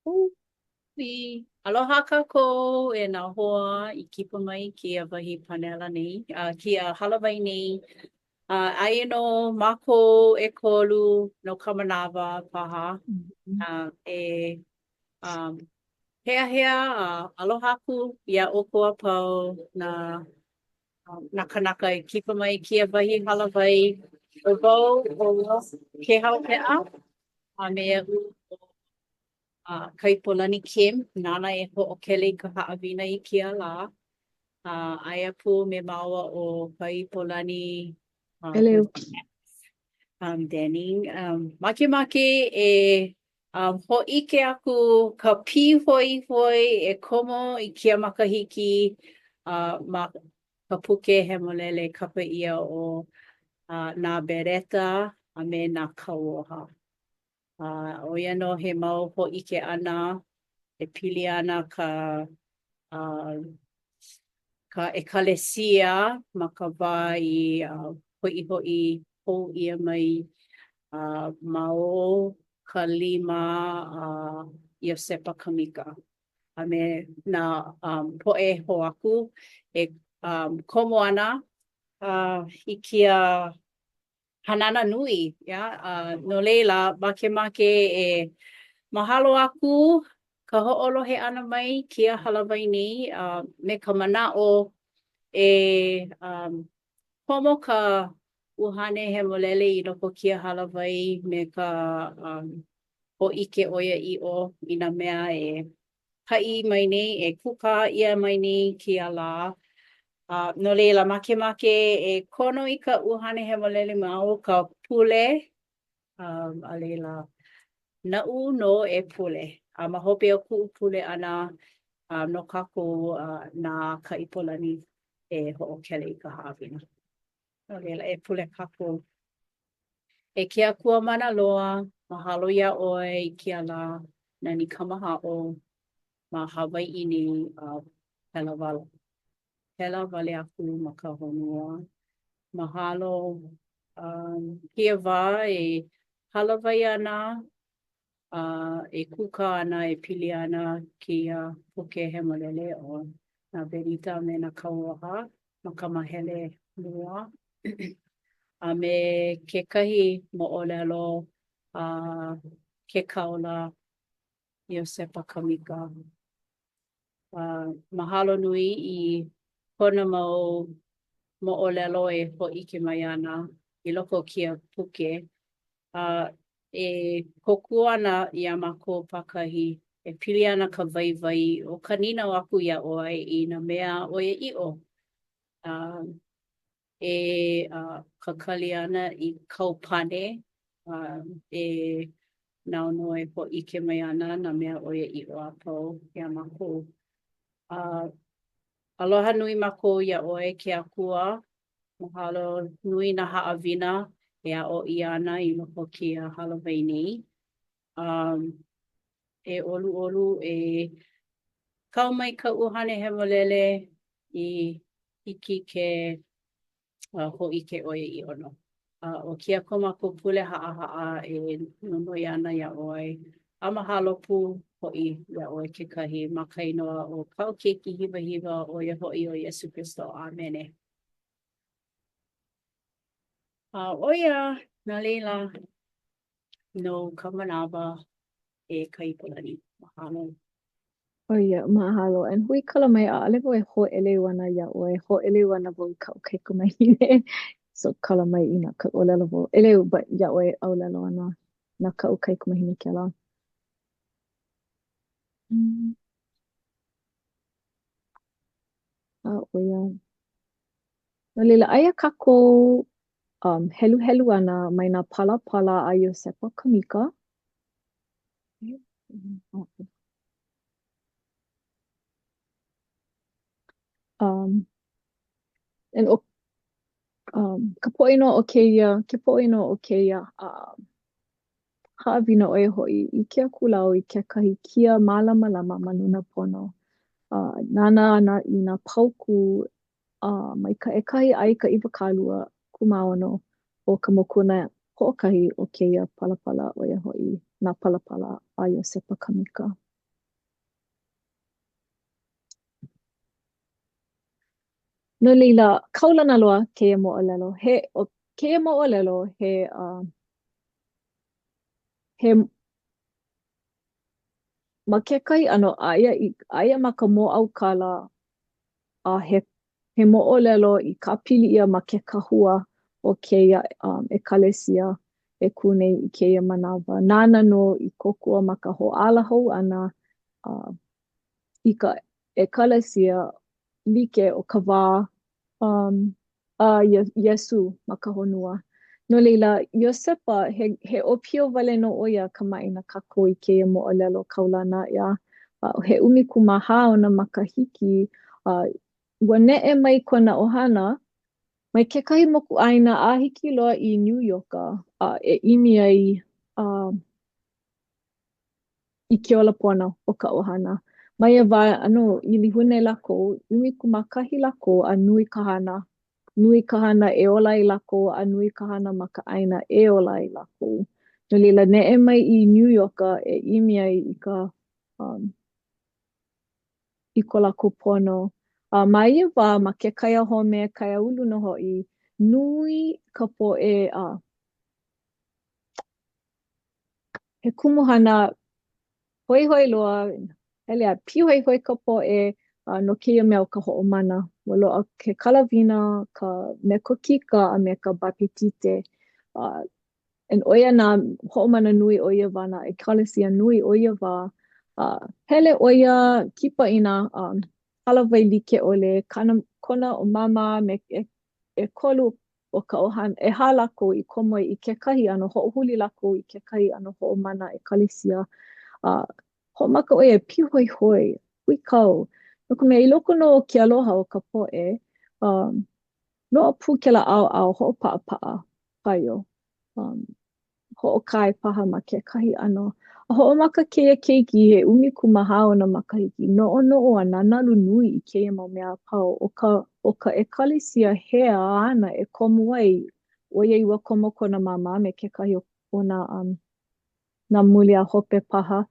Hui. Aloha kākou e nā hoa i kipa mai i kēia wahi panela nei, a kēia hālāwai nei. A aia nō mākou ʻekolu no ka manawa paha a e um, heahea a aloha aku iā ʻoukou a pau nā nā kānaka i kipa mai i kēia wahi hālāwai. ʻO wau ʻo Kēhau Peʻa a me aʻu ʻo uh, Kaipolani Kim, nāna e hoʻokele i ka haʻawina i kēia lā. Uh, aia pū me māua ʻo Kaipolani uh, ʻEleu. um, Denning. Um, makemake e um, hōʻike aku ka pīhoihoi e komo i kēia makahiki uh, ma ka puke hemolele kapa ʻia ʻo uh, Nā Bereta a me Nā Kauoha. Uh, ʻo ia nō he mau hōʻike ʻana e pili ana ka uh, ka ʻekalesia ma ka wā i uh, hoʻihoʻi hou ʻia mai uh, ma o ka lima a Iosepa Kamika a me nā um, poʻe hou aku e um, komo ana uh, i kēia hanana nui, yeah? Uh, no laila, makemake e mahalo aku ka hoʻolohe ʻana mai kēia hālāwai nei uh, me ka manaʻo e um, komo ka ʻUhane Hemolele i loko o kēia hālāwai me ka um, hōʻike ʻoiaʻiʻo i nā mea e haʻi mai nei, e kūkā ʻia mai nei kēia lā. Uh, no laila, makemake e kono i ka ʻUhane Hemolele ma o ka pule, um, a laila, naʻu nō e pule. A ma hope o kuʻu pule ʻana, uh, no kākou uh, na Kaipolani e hoʻokele i ka haʻawina. No laila, e pule kākou. E ke Akua mana loa, mahalo iā ʻoe i kēia lā nani kamahaʻo ma Hawaiʻi nei a pēlā wale, pēlā wale aku ma ka honua. Mahalo um, kēia wā e hālāwai ana a e kūkā ana e pili ana kēia puke hemolele ʻo Nā Berita me Nā Kauoha ma ka mahele mua a me kekahi moʻolelo a ke kāula Iosepa Kamika. Uh, mahalo nui i kona mau moʻolelo e hōʻike mai ana i loko o kēia puke a e kōkua ana iā mākou pākahi e pili ana ka waiwai o ka nīnau aku iā ʻoe i nā mea ʻoiaʻiʻo. Uh, e uh, kakali ana i kāu pane, uh, e nāu nō e hōʻike mai ana nā mea ʻoiaʻiʻo a pau iā mākou. Uh, aloha nui mākou iā ʻoe ke Akua Mahalo nui nā haʻawina e aʻo ʻia ana i loko o kēia hālāwai nei. Um, e ʻoluʻolu e kau mai ka ʻUhane Hemolele i hiki ke uh, hōʻike ʻoiaʻiʻo nō. Uh, ʻo kēia ko mākou pule haʻahaʻa e nonoi ana iā ʻoe a mahalo pū hoʻi iā ʻoe kekahi ma ka inoa o kāu keiki hiwahiwa ʻo ia hoʻi ʻo Iesu Kristo. ʻĀmene. A ʻo ia, no laila, nou ka manawa e Kaipolani. Mahalo. ʻO ia, mahalo. And huikala mai, ʻaʻole wau e hōʻeleu ana iā ʻoe, hōʻeleu ana wau i kaʻu kaikamahine. So, kala mai inā ka ʻōlelo wau ʻeleu, but iā ʻoe e ʻōlelo ana na kaʻu kaikamahine kēlā. Mm. A ʻo ia. No laila, aia kākou um, heluhelu ana mai nā palapala a Iosepa Kamika. Um, and o, um, ka poʻoinoa o kēia, ke poʻoinoa o kēia uh, haʻawina ʻo ia hoʻi, ʻike akula au i kekahi kia mālamalama ma luna pono. Uh, nānā ana i nā paukū uh, mai ka ʻekahi a i ka 20 kūmāono o ka mokuna hoʻokahi o kēia palapala, ʻo ia hoʻi nā palapala a Iosepa Kamika. No laila, kaulana loa kēia moʻolelo. He, ʻo kēia moʻolelo, he, uh, he ma kekahi ʻano, aia, i, aia ma ka mōʻaukala a he, he moʻolelo i kāpili ʻia ma ke kahua o kēia um, ʻekalesia e kū nei i kēia manawa. Nāna nō i kōkua ma ka hoʻāla hou ʻana uh, i ka ʻekalesia like o ka wā um, a Iesū ma ka honua. No laila, Iosepa, he, he ʻōpio wale nō ʻo ia kamaʻāina kākou i kēia moʻolelo kaulana, ʻeā. Uh, he 14 ona makahiki, uh, ua neʻe mai kona ʻohana mai kekahi mokuʻāina a hiki loa i Niu Ioka uh, e ʻimi ai uh, i ke ola pono o ka ʻohana. Ma ia wā, ʻano ʻilihune lākou, 11 lākou a nui ka hana. Nui ka hana e ola ai lākou a nui ka hana ma ka ʻāina e ola ai lākou. No laila, neʻe mai i Niu Ioka e ʻimi ai i ka um, i ko lākou pono. A ma ia wā, ma ke kaiahome, kaiāulu nō hoʻi, nui ka poʻe a he kumuhana hoihoi loa, hele a pīhoihoi ka poʻe uh, no kēia mea o ka hoʻomana. Ua loaʻa ke Kalawina, ka Mekokika, a me ka Bapetite. Uh, and ʻo ia nā hoʻomana nui o ia wā, nā ʻekalesia nui o ia wā. Uh, hele ʻo ia kipa i nā um, hālāwai like ʻole, kana, kona māmā me ʻekolu o ka ʻohana, ʻehā lākou i komo i kekahi ʻano, hoʻohuli lākou i kekahi ʻano hoʻomana ʻekalesia. A hoʻomaka ʻo ia e pīhoihoi, huikau, no ka mea, i loko nō o ke aloha o ka poʻe, um, loaʻa pū kēlā ʻaoʻao hoʻopaʻapaʻa, paio. Um, hoʻokae paha ma kekahi ʻano. A hoʻomaka kēia keiki he 14 ona makahiki, noʻonoʻo a nanalu nui i kēia mau mea a pau, ʻo ka, ʻo ka ʻekalesia hea āna e komo ai, ʻoiai ua komo kona māmā me kekahi o nā, um, nā muli a hope paha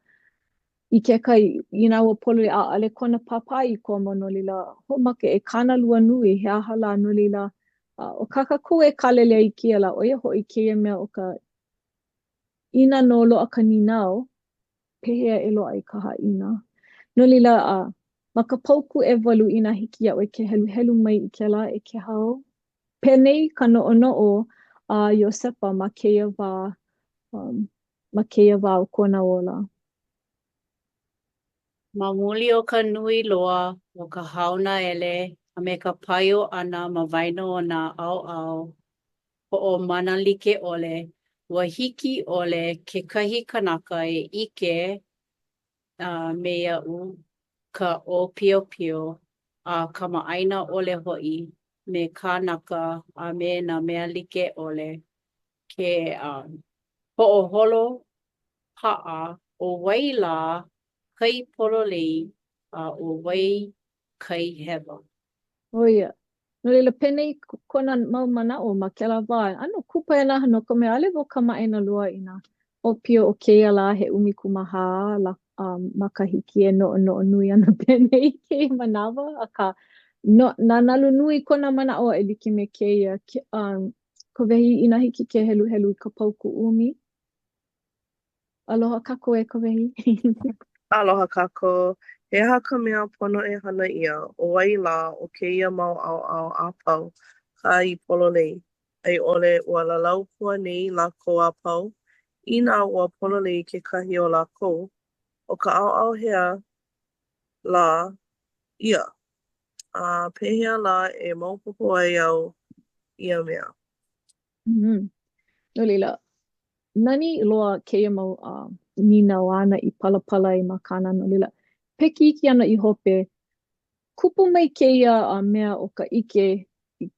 i kekahi, inā ua pololei, ʻaʻole kona pāpā i komo, no laila, hoʻomaka e kānalua nui, he aha lā, no laila, A ʻo kā kākou e kālele ai i kēia lā, ʻo ia hoʻi kēia mea o ka inā nō loaʻa ka nīnau, pehea e loaʻa i ka haʻina. No laila, a ma ka paukū ʻewalu inā hiki iā ʻoe ke heluhelu mai i kēlā e Kehau, penei ka noʻonoʻo a Iosepa ma kēia wā, um, ma kēia wā o kona ola. Ma muli o ka nui loa o ka haunaele a me ka paio ʻana ma waena o nā ʻaoʻao hoʻomana like ʻole, ua hiki ʻole kekahi kanaka e ʻike me iaʻu, ka ʻōpiopio a kamaʻāina ʻole hoʻi me kānaka a me nā mea like ʻole, ke hoʻoholo paʻa ʻo wai lā kai pololei a ʻo wai kai hewa. ʻO ia. No laila, penei kona mau manaʻo ma kēlā wā. ʻAno kupaianaha no ka mea, ʻaʻole wau kamaʻāina loa i nā ʻōpio o kēia lā he 14 lā, um, makahiki e noʻonoʻo nui ana penei i kēia manawa, akā, no, nanalu nui kona manaʻo e like me kēia, ke, um, Kōwehi, inā hiki ke heluhelu i ka paukū ʻumi. Aloha kākou e Kōwehi. Aloha kākou. He aha ka mea pono e hana ʻia, ʻo wai lā o kēia mau ʻaoʻao a pau ka i pololei, a i ʻole ua lalau pū anei lākou a pau? Inā ua pololei kekahi o lākou, ʻo ka ʻaoʻao hea lā ia? A pehea lā e maopopo ai au ia mea? Mm -hmm. No laila, nani loa kēia mau uh, nīnau āna i palapala ai ma kāna, no laila, peki iki ana i hope, kupu mai kēia uh, mea o ka ʻike i,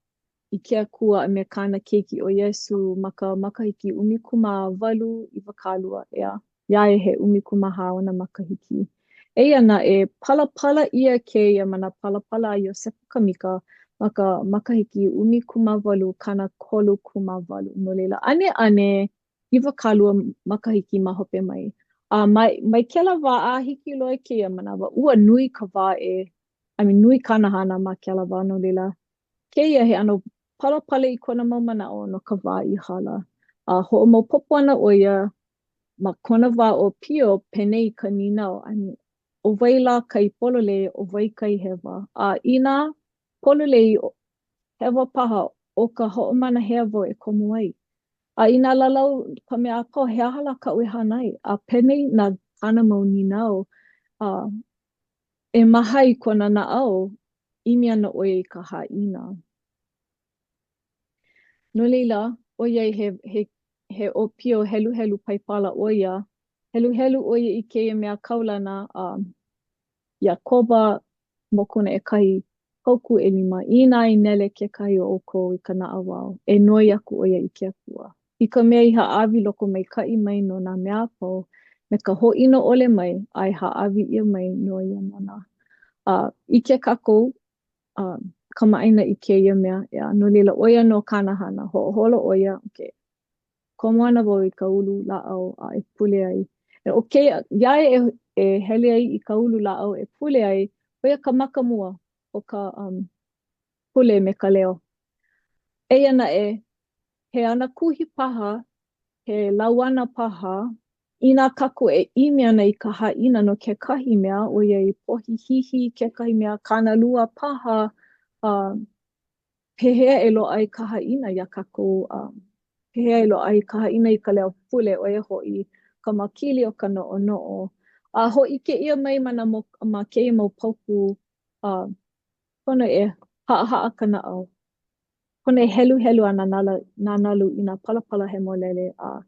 i ke Akua a me kāna keiki ʻo Iesū ma ka makahiki 1820, ʻeā? Iā ia he 14 ona makahiki. Eia naʻe, palapala ʻia kēia ma nā palapala a Iosepa Kamika ma ka makahiki 1838. No laila, ʻaneʻane 20 makahiki ma hope mai. A mai, mai kēlā wā a hiki loa i kēia manawa, ua nui ka wā e, I mean, nui kāna hana ma kēlā wā, no laila. Kēia he ʻano palapala i kona mau manaʻo no ka wā i hala, a hoʻomaopopo ana ʻo ia ma kona wā ʻōpio penei ka nīnau, I mean, ʻo wai lā kai pololei, ʻo wai kai hewa? A inā pololei, hewa paha, ʻo ka hoʻomana hea wau e komo ai? A inā lalau ka mea a pau, he aha lā kaʻu e hana ai? A penei nā kāna mau nīnau, a e maha ai kona naʻau, ʻimi ana ʻo ia i ka hāʻina. No laila, ʻoiai he, he, he ʻōpio heluhelu Paipala ʻo ia, heluhelu ʻo ia i kēia mea kaulana a Iakoba mokuna ʻekahi, paukū ʻelima, inā i nele kekahi o ʻoukou i ka naʻauao, e noi aku ʻo ia i ke Akua, i ka mea i hāʻawi lokomaikaʻi mai no nā mea a pau, me ka hōʻino ʻole mai, a e hāʻawi ʻia mai nō ia nona. A ʻike kākou, a kamaʻāina i kēia mea, ʻeā, no laila, ʻo ia nō kāna hana, hoʻoholo ʻo ia, okay, komo ana wau i ka ulu lāʻau a e pule ai. E ʻo kēia, iā ia e, e hele ai i ka ulu lāʻau e pule ai, ʻo ia ka makamua o ka um, pule me ka leo. Eia naʻe, he anakuhi paha, he lauana paha, inā kākou e ʻimi ana i ka hāʻina no kekahi mea, ʻoiai pohihihi kekahi mea, kānalua paha, uh, Pehea e loaʻa ai ka hāʻina iā kākou? Pehea e loaʻa ai ka hāʻina i ka leo pule, ʻo ia hoʻi ka makili o ka noʻonoʻo. A hōʻike ʻia mai ma nā ma kēia mau paukū, pono e haʻahaʻa ka naʻau. Pono e heluhelu a nanalu i nā palapala hemolele a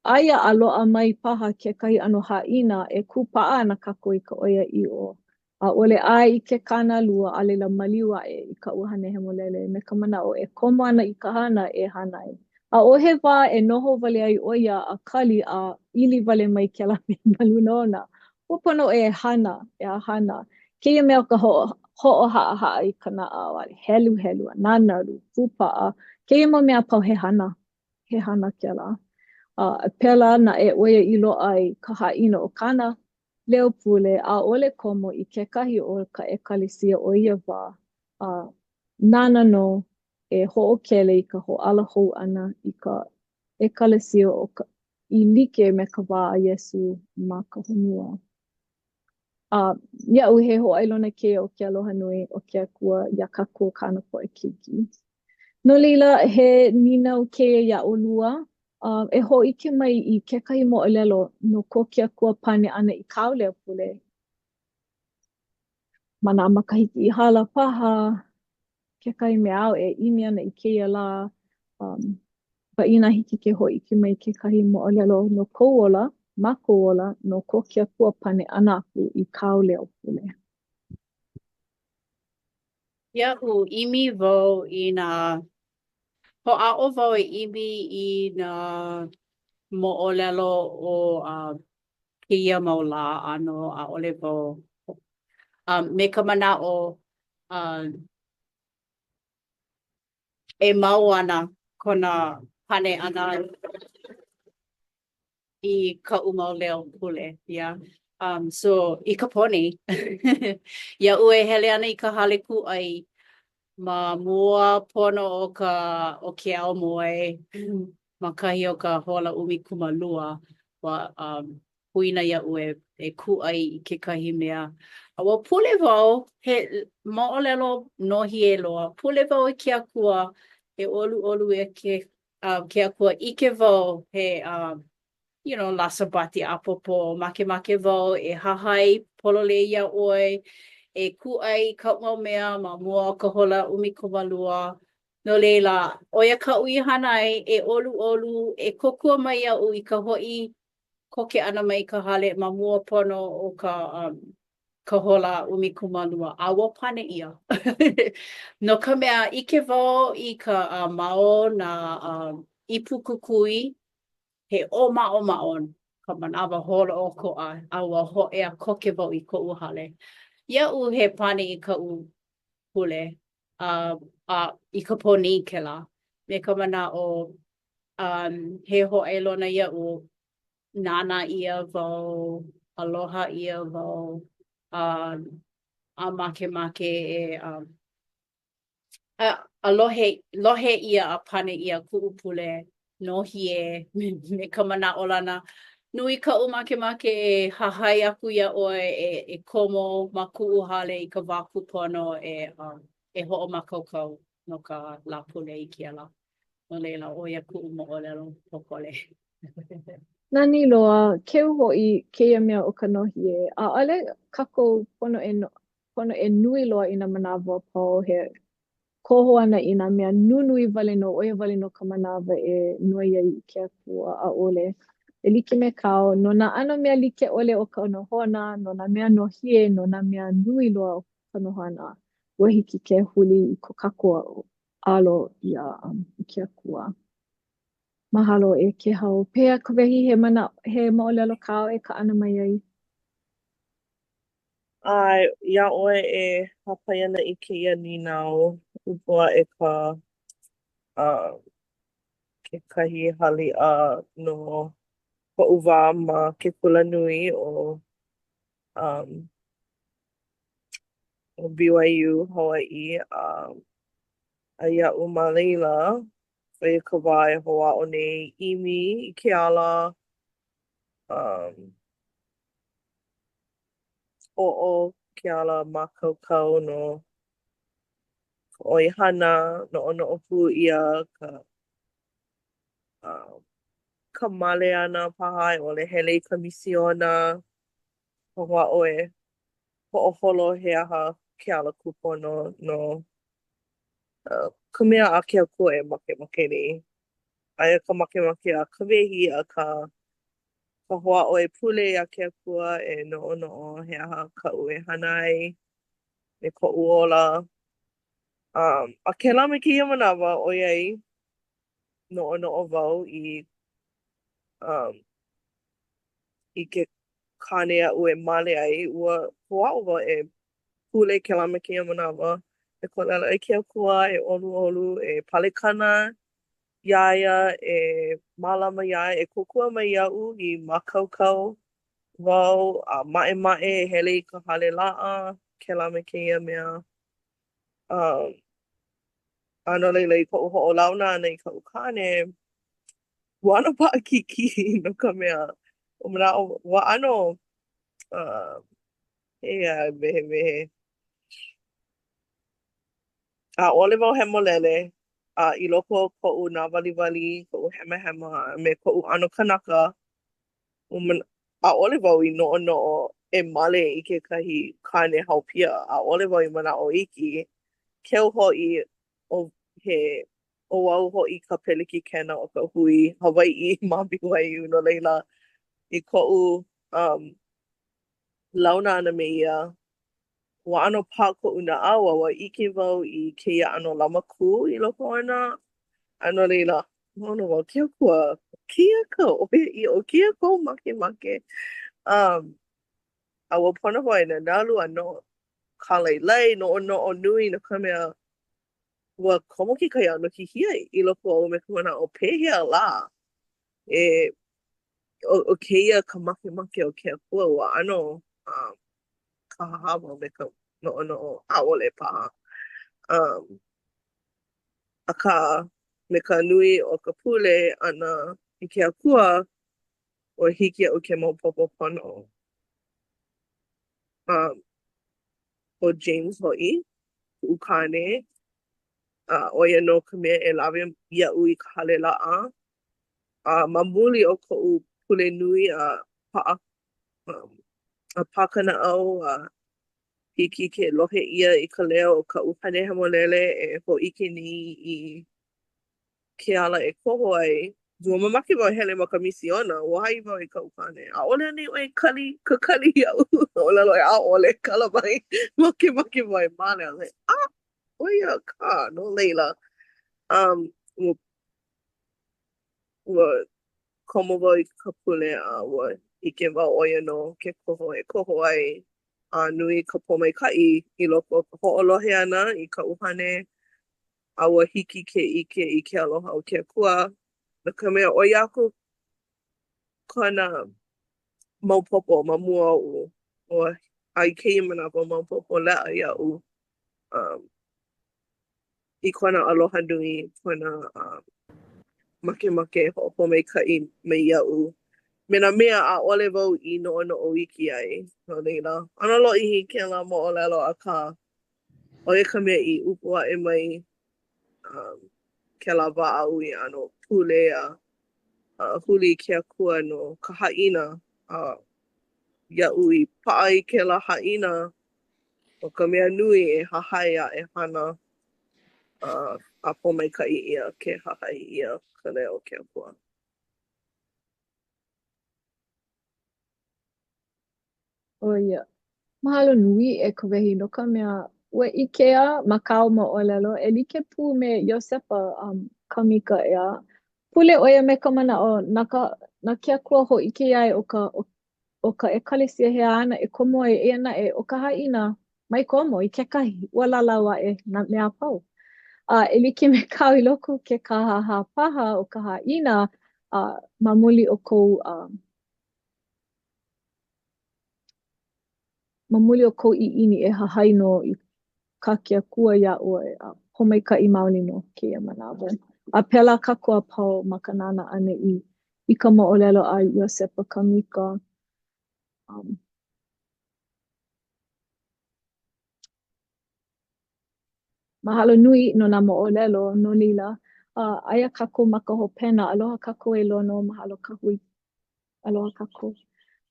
Aia a loaʻa mai paha kekahi ʻano hāʻina e kūpaʻa ana kākou i ka ʻoiaʻiʻo. ʻAʻole ʻae i ke kānalua, a laila maliu aʻe i ka ʻUhane Hemolele me ka manaʻo e komo ana i ka hana e hana ai. ʻAʻohe wā e noho wale ai ʻo ia a kali a ili wale mai kēlā mea ma luna ona. Ua pono e hana, e hana. Kēia mea o ka hoʻohaʻahaʻa i ka naʻau, a heluhelu, a nanalu, kūpaʻa, kēia mau mea a pau he hana. he hana kēlā. A pēlā naʻe ʻo ia i loaʻa ai ka hāʻina o kāna leo pule, ʻaʻole komo i kekahi o ka ʻekalesia o ia wā, a nāna nō e hoʻokele i ka hōʻala hou ʻana i ka ʻekalesia o ka, i like me ka wā a Iesū ma ka honua. A iaʻu, he hōʻailona kēia o ke aloha nui o ke Akua iā kākou kāna poʻe keiki. No laila, he nīnau kēia iā ʻolua, e hōʻike mai i kekahi moʻolelo no ko ke Akua pane ʻana i kāu leo pule ma nā makahiki i hala paha, kekahi mea āu e ʻimi ana i kēia lā, um, a inā hiki ke hōʻike mai kekahi moʻolelo no kou ola, ma kou ola, no ko ke Akua pane ʻana aku i kāu leo pule. Iaʻu, ʻimi wau i nā, hoʻāʻo wau e ʻimi i nā moʻolelo o uh, kēia mau lā ʻānō, ʻaʻole wau um, me ka manaʻo uh, e mau ana kona pane ʻana i kaʻu mau leo pule, yeah. Um, so, i ka pō nei, iaʻu e hele ana i ka hale kūʻai ma mua pono o ka o ke aumoe ma kahi o ka hola 12, ua um, huina iaʻu e, e kūʻai i kekahi mea. A ua pule wau, he moʻolelo nōhie loa, pule wau i ke Akua, e ʻoluʻolu e ke, uh, ke Akua, ʻike wau he uh, you know, lā Sābati ʻāpōpō, makemake wau e hahai pololei iā ʻoe, e kūʻai i kaʻu mau mea ma mua o ka hola 12. No laila, ʻo ia kaʻu i hana ai, e ʻoluʻolu, e kōkua mai iaʻu i ka hoʻi koke ʻana mai i ka hale ma mua pono o ka um, ka hola 12, a ua pane ʻia. No ka mea, ʻike wau i ka uh, ma o nā uh, ipu kukui, he ʻōmaʻomaʻo ka manawa holoʻokoʻa, a ua hōʻea koke wau i koʻu hale. Iaʻu he pane i kaʻu pule, a, a i ka pō nei kēlā, me ka manaʻo um, he hōʻailona iaʻu, nānā ʻia wau, aloha ʻia wau, a, a makemake e um. A, a lohe, lohe ʻia a pane ʻia kuʻu pule nōhie me, me ka manaʻolana. Nui kaʻu makemake e hahai aku iā ʻoe e, e komo ma kuʻu hale i ka wā kūpono e, um, e hoʻomākaukau no ka Lāpule i kēia lā. No laila, ʻo ia kuʻu moʻolelo pōkole. Nani loa, keu hoʻi kēia mea o ka nōhie. ʻAʻole kākou pono e pono e nui loa i nā manawa a pau, he koho ʻana i nā mea nunui wale nō, ʻo ia wale nō ka manawa e noi ai i ke Akua, ʻaʻole. E like me kāu, no nā ʻano mea like ʻole o ka nohona, no nā mea nōhie, no nā mea nui loa o ka nohona, ua hiki ke huli i ko kākou alo iā um, i ke Akua. Mahalo e Kēhau. Pehea Kawehi, he mana, he moʻolelo kāu e kaʻana mai ai? ʻAe, iā ʻoe e hāpai ana i kēia nīnau, ʻupu aʻe ka uh, kekahi haliʻa no koʻu wā ma ke kulanui o um, o BYU Hawaiʻi a a iaʻu ma laila, ʻo ia ka wā e hoʻāʻo nei ʻimi i ke ala um, oʻo ke ala mākaukau no ka ʻoihana, noʻonoʻo pū ʻia ka um ka male ʻana paha a i ʻole hele i ka misiona, hoʻāʻo e hoʻoholo he aha ke ala kūpono no uh ka mea a ke Akua e makemake nei. Aia ka makemake a Kawehi akā ka hoʻāʻo e pule iā ke Akua e noʻonoʻo he aha kaʻu e hana ai me koʻu ola. Um, a kēlā me kēia manawa ʻoiai noʻonoʻo wau i um, i ke kāne aʻu e male ai, ua hoʻāʻo wau e pule kēlā me kēia manawa me ka ʻōlelo, e ke Akua, e ʻoluʻolu, e palekana iā ia, e mālama iā ia, e kōkua mai iaʻu i mākaukau wau a maʻemaʻe e hele i ka hale laʻa, kēlā me kēia mea. Um, a no laila, i koʻu hoʻolauna ʻana i kaʻu kāne, ua ʻano paʻakikī no ka mea, ua manaʻo, ua ʻano, uh, pehea e wehewehe. ʻAʻole wau hemolele, a i loko o koʻu nāwaliwali, koʻu hemahema, a me koʻu ʻano kanaka, ua mana ʻaʻole wau i noʻonoʻo e male i kekahi kāne haupia. ʻAʻole wau i manaʻo iki. Keu hoʻi ʻo he ʻo au hoʻi ka pelekikena o ka hui Hawaiʻi ma BYU no laila, i koʻu um launa ʻana me ia, ua ʻano pā koʻu naʻau a ua ʻike wau i kēia ʻano lamakū i loko ona. A no laila, noʻonoʻo wau, ke Akua, kēia ka ʻoiaʻiʻo, kēia kou makemake. Um, a ua pono wau e nanalu a no kālailai, noʻonoʻo nui no ka mea, ua komo kekahi ʻano hihia i loko oʻu me ka manaʻo, pehea lā e ʻo, ʻo kēia ka makemake o ke Akua, ua ʻano um, kāhāhā wau me ka noʻonoʻo, ʻaʻole paha. Um, akā, me ka nui o ka pule ʻana i ke Akua, ua hiki iaʻu ke maopopo pono. Um, ʻo James hoʻi, kuʻu kāne, a ʻo ia nō ka mea e lawe iaʻu i ka hale laʻa. A ma muli o koʻu pule nui a paʻa um, a pā ka naʻau a hiki ke lohe ʻia i ka leo o ka ʻUhane Hemolele e hōʻike nei i ke ala e koho ai. Ua mamake wau e hele ma ka misiona, ua haʻi wau i kaʻu kāne, ʻaʻole anei ʻoe e kali, kakali iaʻu? ʻŌlelo ʻo ia, ʻaʻole, kala mai, makemake wau e male. I was like, ah, ʻo ia kā, no laila, um, ua ua komo wau i ka pule a ua ʻike wau ʻo ia nō ke koho e koho ai a nui ka pōmaikaʻi i loko o ka hoʻolohe ʻana i ka ʻUhane a ua hiki ke ʻike i ke aloha o ke Akua no ka mea ʻoi aku kona maopopo ma mua oʻu ua a i kēia manawa maopopo leʻa iaʻu um. I kona aloha nui, kona um makemake e hoʻopōmaikaʻi mai iaʻu me nā mea ʻaʻole wau i noʻonoʻo iki ai. No laila, ʻano lōʻihi kēlā moʻolelo akā ʻo ia ka mea i ʻupu aʻe mai um kēlā wā aʻu i ʻano pule a huli i ke Akua no ka haʻina. A iaʻu i paʻa ai kēlā haʻina, ʻo ka mea nui e hahai a e hana a, a pōmaikaʻi ʻia ke hahai ʻia ka leo o ke Akua. ʻO ia. Mahalo nui e Kawehi no ka mea, ua ʻikea ma kāu moʻolelo e like pū me Iosepa um, Kamika ʻeā. Pule ʻo ia me ka manaʻo na ka na ke Akua hōʻike iā ia ʻo ka ʻo ka ʻekalesia hea āna e komo ai, eia naʻe, ʻo ka haʻina, mai komo i kekahi, ua lalau aʻe nā mea a pau. A e like me kāu i loko o ke kāhāhā paha o ka haʻina, a ma muli o kou a ma muli o kou ʻiʻini e hahai nō i kā ke Akua iā ʻoe, a pōmaikaʻi maoli nō kēia manawa. A pēlā kākou a pau ma ka nānā ʻana i i ka moʻolelo a Iosepa Kamika. Um, mahalo nui no nā moʻolelo, no laila, uh, aia kākou ma ka hopena, aloha kākou e Lono, mahalo ka hui, aloha kākou.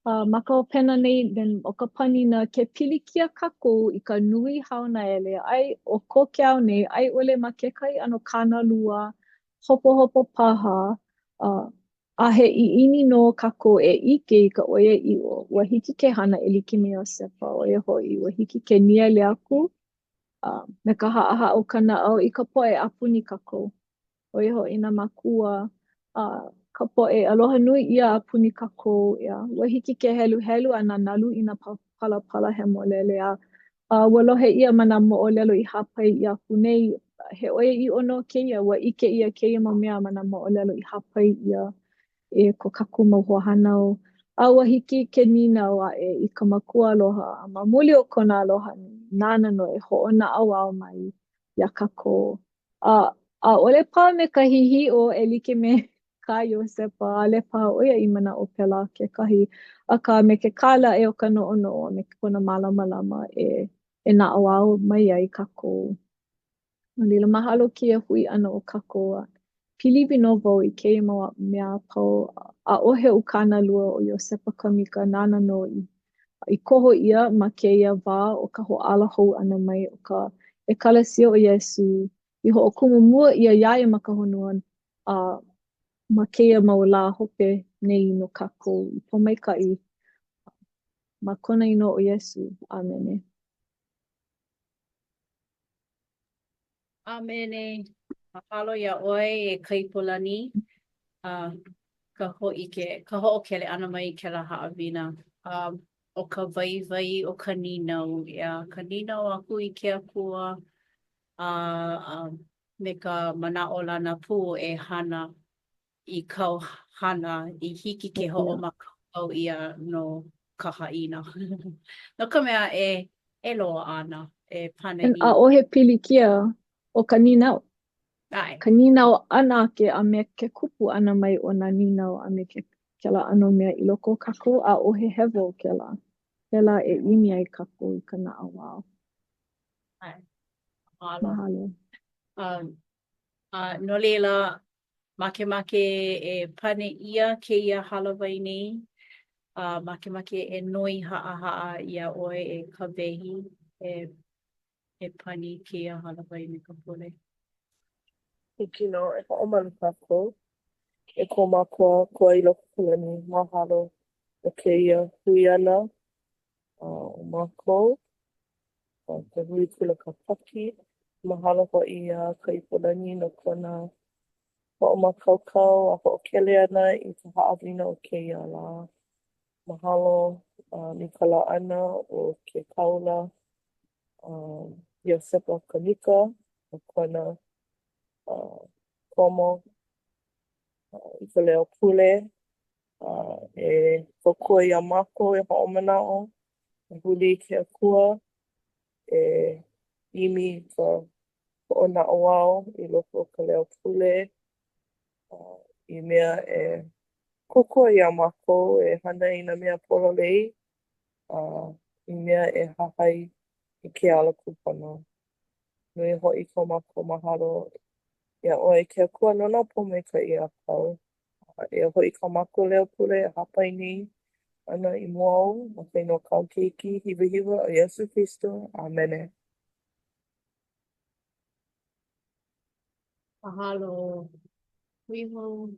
Uh, ma ka hopena nei, then, ʻo ka panina, ke pilikia kākou i ka nui haunaele, ai o ko ke ao nei, a i ʻole ma kekahi ʻano kānalua, hopohopo paha, uh, a he ʻiʻini nō kākou e ʻike i ka ʻoiaʻiʻo, ua hiki ke hana e like me Iosepa, ʻo ia hoʻi, ua hiki ke nīele aku uh, me ka haʻahaʻa o ka naʻau i ka poʻe a puni kākou. ʻO ia hoʻi nā mākua, a ka poʻe aloha nui ʻia a puni kākou, ʻeā. Ua hiki ke heluhelu a nanalu i nā palapala hemolele a a ua lohe ʻia ma nā moʻolelo i hāpai ʻia aku nei, he ʻoiaʻiʻo nō kēia, ua ʻike ʻia kēia mau mea ma nā moʻolelo i hāpai ʻia e ko kākou mau hoahānau. A ua hiki ke nīnau aʻe i ka Makua aloha, a ma muli o kona aloha nui, nāna nō e hoʻonaʻauao mai iā kākou. A ʻaʻole paha me ka hihiʻo e like me kā Iosepa, ʻaʻole paha ʻo ia i manaʻo pēlā kekahi, akā me ke kala aʻe o ka noʻonoʻo a me kona mālamalama e e naʻauao mai ai kākou. No laila, mahalo kēia hui ʻana o kākou a piliwi nō wau i kēia mau mea a pau. ʻAʻohe oʻu kānalua ʻo Iosepa Kamika nāna nō i i koho ʻia ma kēia wā o ka hoʻāla hou ʻana mai o ka ʻEkalesia o Iesū i hoʻokumu mua ʻia iā ia ma ka honua a ma kēia mau lā hope nei no kākou i pōmaikaʻi ma kona inoa ʻo Iesū. ʻĀmene. ʻĀmene. Mahalo iā ʻoe e Kaipolani a ka hōʻike, ka hoʻokele ʻana mai i kēlā haʻawina. Um, ʻo ka waiwai o ka nīnau, ʻeā, ka nīnau aku i ke Akua a, a me ka manaʻolana pū e hana i kāu hana i hiki ke hoʻomākaukau ʻia no ka haʻina. No ka mea, e, e loaʻa ana, e pane And ʻaʻohe pilikia o ka nīnau. ʻAe. Ka nīnau ʻana ake a me ke kupu ʻana mai o nā nīnau a me ke kēlā ʻano mea i loko o kākou, ʻaʻohe hewa o kēlā. Pēlā e ʻimi ai kākou i ka naʻauao. ʻAe. Mahalo. Mahalo. Um, a no laila, Makemake e pane ʻia kēia hālāwai nei, a makemake e noi haʻahaʻa iā ʻoe e Kawehi e e pani kēia hālāwai me ka pule. Hiki nō e hoʻomalu kākou e ko mākou Akua i loko o ka lani, mahalo no kēia hui ʻana o mākou, ka Hui Kula Kāpaki. Mahalo hoʻi iā Kaipolani no kona hoʻomākaukau a hoʻokele ʻana i ka haʻawina o kēia lā. Mahalo um, i ka laʻana o ke kāula um, Iosepa Kamika no kona uh, komo uh, i ka leo pule uh, e kōkua iā mākou e hoʻomanaʻo, e huli i ke Akua, e ʻimi i ka. hoʻonaʻauao i loko o ka leo pule i mea e kōkua iā mākou e hana i nā mea pololei a i mea e hahai i ke ala kūpono. Nui hoʻi ko mākou mahalo iā ʻoe e ke Akua no nā pōmaikaʻi a pau. A eia hoʻi kā mākou leo pule e hāpai nei ana i mua ou ma ka inoa o kāu Keiki hiwahiwa ʻo Iesū Kristo. ʻĀmene. Mahalo. Hui hou.